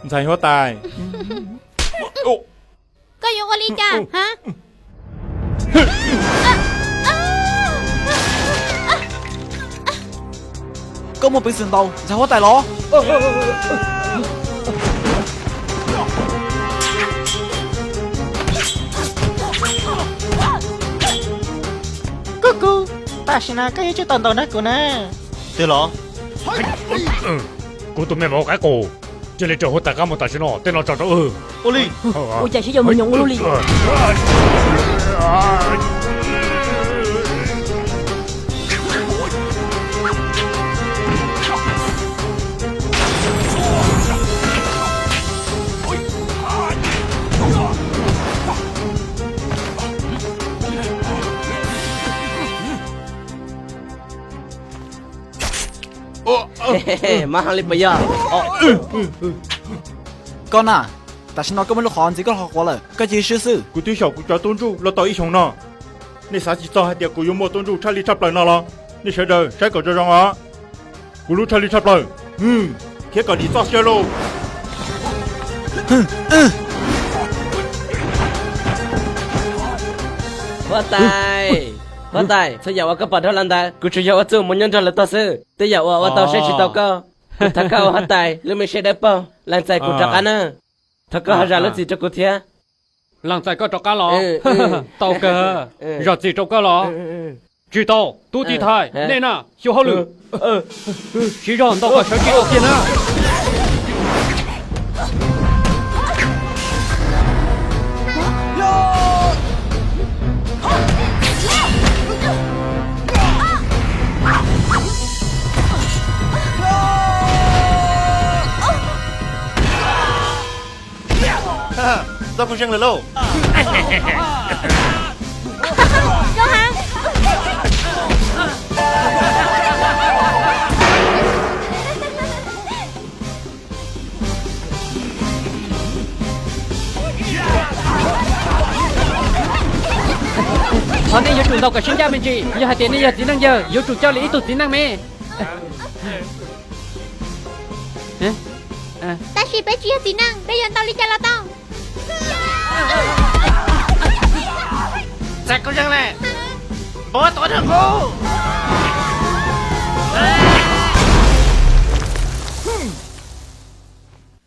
Ntxhais huab tais. Koj yuav ua li cas? Koj muaj peev xwm ntaus ntxhais huab tais los? Kuj kuj, tam sim no koj yuav tsum tau ntaus nrog kuv na. Tiag los? Kuv tus me vauv qaib qus, cia li raws huab tais qab mus tam sim no, tej no tso rau wb. Ua li. Ua cas sib yuav mus nyoos ua luaj li? Mab ha li puas yog? Koj na, tam sim no koj muaj lub qhov ntxiv koj los quav lawm, koj cia li swb xwb. Kuv twb xyaum kuv cov tub ntsuj los tau ib xyoos no, nej xav tsis txog hais tias kuv yuav muaj tub ntsuj tshaj li tshaj plaws no los? Nej sawv daws saib kom zoo zoo os. Kuv lub tshaj li tshaj plaws, thiab kom dim txoj sia lauj. Huab tais, huab tais, txhua yam uas koj pom dhau los ntawd kuv tsuas yog ua txuj mus nyob nrog lawv tuag xwb. Tej yam uas ua tau saib tsis taus koj, kuv thov koj ua huab tais lub me siab dawb paug, lees txais kuv rov qab na. Thov koj ho zam lub txim rau kuv thiab. Lees txais koj rov qab los? Tau kawg. Zam txim rau koj los? Tsis tau, tub Tij Thais, nej na, xyuas hauj lwm. Siv zog ntaus kom sawv tsis tau kiag na. Tau kuv zeeg lawm lauj. Qhov nej yuav tsum ntaus kom sib ncaj me ntsis, yog hais tias nej yog txiv neej yawg yuav tsum coj li ib tug txiv neej me. Tab sis peb tsis yog txiv neej, peb yuav ntaus li cas los tau. Txais kuv zeeg lawm, npau tuav rau kuv.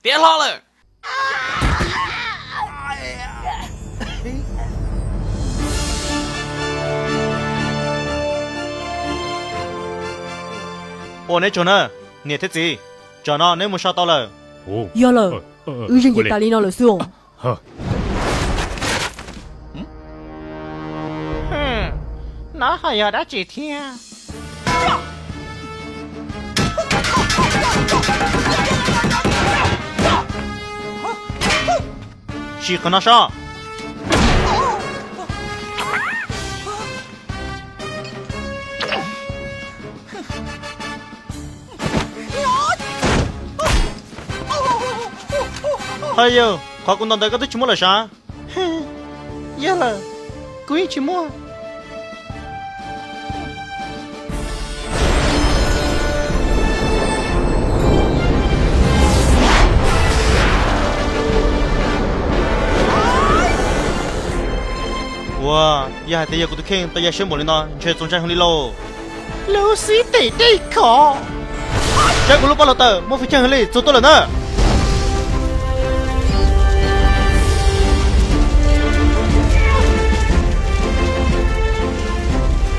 Tiav hlo lawm. Ua neb tsaug na, niam thiab txiv, tsam no neb mus so tau lawm. Yog lawm, wb zeej ces tas li no lawm xwb os. No ho yog dab tsi thiab? Sim qhov no so. Hos yog qhov kuv ntaus ntawd koj twb tsis muab lawm sav? Yog lawm, kuv yeej tsis muaj. Ua, yog hais tias yog kuv tus kheej tau ya siab npaum li no ntshe txaus ntshai heev li lauj. Lub xib teg dej khov. Saib kuv lub pob luav taws muaj feem coob heev li, txog tuaj lawm na.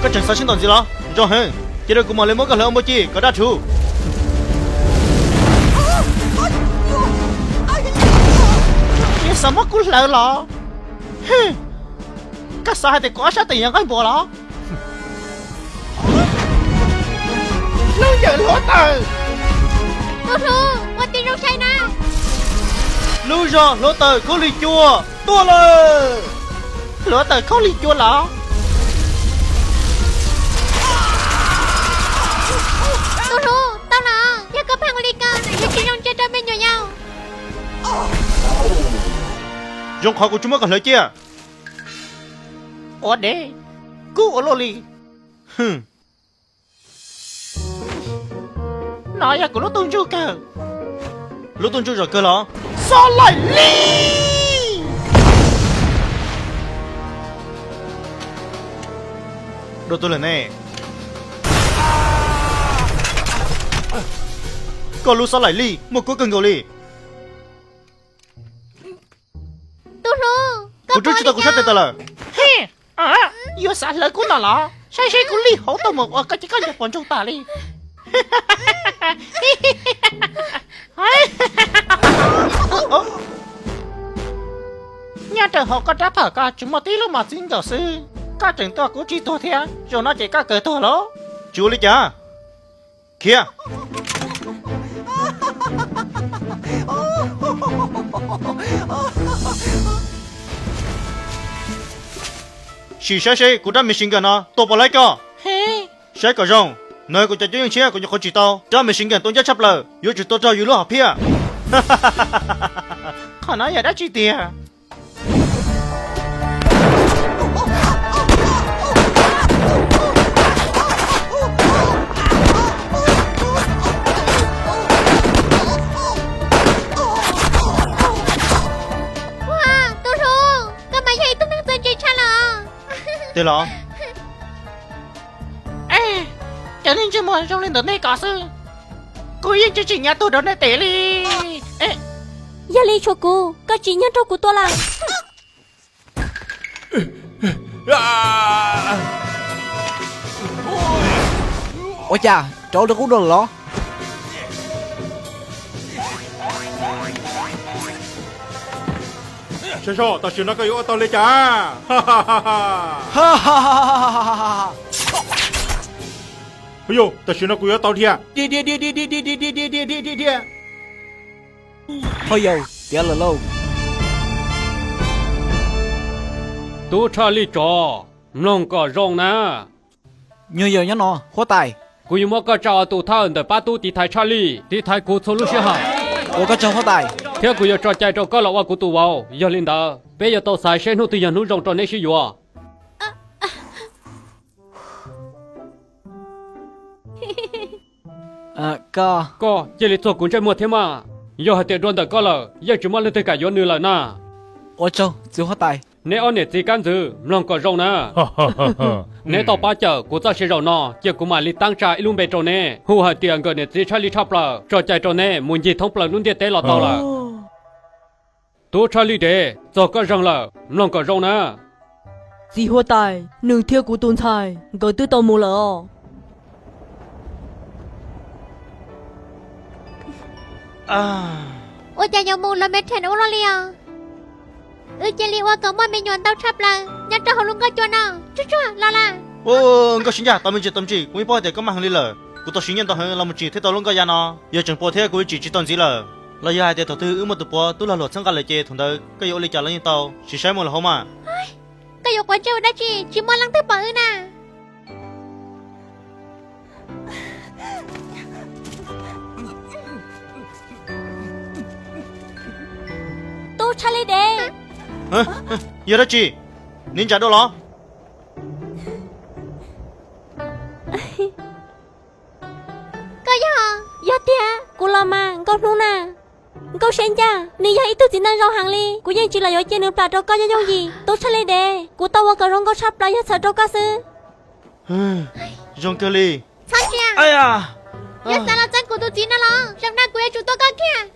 Koj tseem xav sib ntaus ntxiv los? Zoo heev, cia rau kuv mam li muab koj hlawv ua npua ci kom daj rhuv. Yeej xav muab kuv hlawv los? Koj xav hais tias kuv ob sab tes yog nqaij npua los? Lub yawm hluav taws. Tus hlub, ua tib zoo saib na. Lub zog hluav taws khaub lig cua tuaj lawm. Hluav taws khaub lig cua los? Tus hlub, tau los, yog koj pheej ua li ko yuav tsis zoo ntsia rau me nyuam yaus. Zoo qhov kuv tsis muab koj hlawv cia. Ua deb, kub ua luaj li. No yog kuv lub tuj ntsug kawg. Lub tuj ntsuj zom kawg los? Xob Laim Lis! Dua tuag lawm ne. Koj lub Xob Laim Lis muaj kuab kawg nkaus li. Kuv twb tsis tau kuv sab tes tawm lawm. Yuav xav hlawv kuv no los? Saib seb kuv lij hauv tuaj mus ua koj ces koj ncaws pos ntsoog tas li. Nyob rau hauv koj rab phom ko tsuas muaj tib lub mos txwv nkaus xwb, koj tseem tua kuv tsis tuag thiab, zaum no ces koj kawg tuag lawm. Tsis ua li cas, khiav. Sim saib seb kuv rab machine gun no tua puas laib koj. Saib kom zoo, hnov kuv cov cuab yeej tshiab kuv nyuam qhuav tsim tau rab machine gun tua ncaj tshaj plaws, yuav tsum tua raug yus lub hom phiaj. Qhov no yog dab tsi tiag? Ua, tus hlub, koj mas yog ib tug neeg txawj ntse tshaj lawm. Tiag los? Cov neeg ntsej muag zoo li ntawm nej ko xwb, kuv yeej tsis tsim nyog tuag rau nej tes li. Yog li tshuav kuv, koj tsim nyog raug kuv tua lawm. Ua cas rov rau qub no lawm los? Saib seb tam sim no koj yuav ua tau li cas. Yog tam sim no kuv yuav tau dhia. Dhia dhia dhia dhia dhia dhia dhia dhia dhia dhia dhia dhia. Ho yawg, tiav lawm lauj. Tub Tshaj Lij tsov, mloog kom zoo na. Nyuag yawg nyob no huab tais. Kuv yuav muab koj tsa ua tus thawj ntawm pab tub tiv thaiv Tshaj Lij, tiv thaiv kuv txhua lub sij hawm. Ua koj tsaug huab tais. Thiab kuv yuav tso cai rau koj los ua kuv tus vauv. Yog li ntawd peb yuav tau xaiv seb hnub twg yog hnub zoo rau neb sib yuav. Koj cia li txuag kuv ntsej muag thiab mas. Yog hais tias dua ntawm koj lawm yeej tsis muaj leej twg kam yuav nws lawm na. Ua tsaug txiv huab tais. Neb ob niam txiv kab ntxwv mloog kom zoo na. Neb tau pab cawm kuv txoj sia zaum no, cia kuv mam li taab tsa ib lub npe rau neb, hu hais tias nkawm niam txiv Tshaj Lij tshaj plaws, tso cai rau neb mus ncig thoob plaws lub ntiaj teb los tau lawm. Tub Tshaj Lij dev, txog koj zeeg lawm, mloog kom zoo na. Txiv huab tais, nws thiab kuv tus ntxhais nkawd twb tau mus lawm os. Ua cas yuav mus los me rhem ua luaj li os? Wb cia li ua kom muaj me nyuam ntau tshaj plaws nyob rau hauv lub nkoj cua no. Tsuag tsuag los lawm. Nkauj Siv Ncaj, tos me ntsis, tos me ntsis, kuv yeej paub hais tias koj maj heev li lawm. Kuv tau siv nyiaj ntau heev los mus tsim thiab tau lub nkoj ya no. Yog tseem puas thiab kuv yuav tsim tsis tau ntxiv lawm. Los yog hais tias thaum twg wb muaj tus puav tub lag luam txhawb nqa lawm ces thaum ntawd koj yuav ua li cas los yeej tau. Sim saib mus los hauv mas. Koj yuav quav ntsej ua dab tsi? Tsis muaj leej twg pom wb na. Tub Tshaj Lij dev. Yog dab tsi? Neb ntsa dua los? Koj yog? Yog tiag, kuv los mas Nkauj Hnub na. Nkauj Siv Ncaj, nws yog ib tug txiv neej zoo heev li, kuv yeej tsis los yuav cia nws plam rau koj yooj yooj yim. Tub Tshaj Lij dev, kuv tau ua kom zoo nkauj tshaj plaws yog txhawm rau koj xwb. Zoo kawg li. Txhob ntsia. Yog xav los txeeb kuv tus txiv no los, zaum no kuv yuav tsum tua koj kiag.